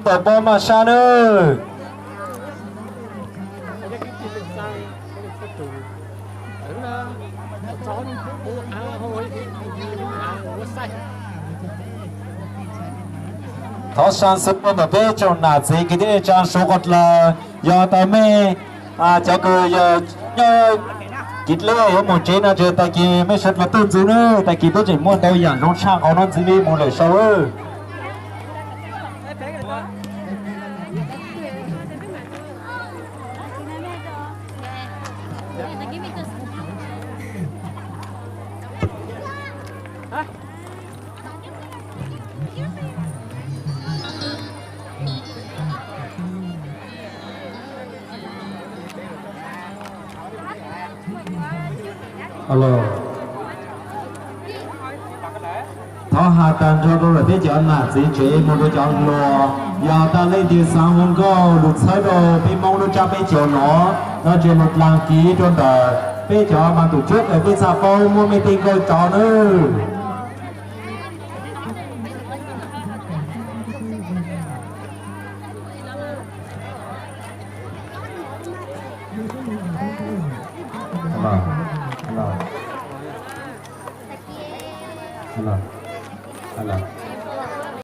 Tau pab maj sab nawb. Thov xa xov ntawm peb tsoom nam txiv kwv tij neej tsa suav qhov dlaws, yog tas mej cov kws yog nyob kiv dleb yuav mus tsev no ces tag kis mej sawv dlaws tuaj ntxiv nawb, tag kis peb tseem muaj ntau yam zoo tshaj qhov no ntxiv li mus lawm sau. Thov has tas nrog rau lawm peb cov nam txiv tsev mus rau cov hluas, yog tas leej twg xav hu nkauj lug txhawb rau peb Hmoob lub tsab peb caug no, no ces lug dlaag kiv rau ntawm peb cov mas tus cuab kawm peb txhaj paub muab mej tej nkauj tso nawb. Hello. Hello. Hello.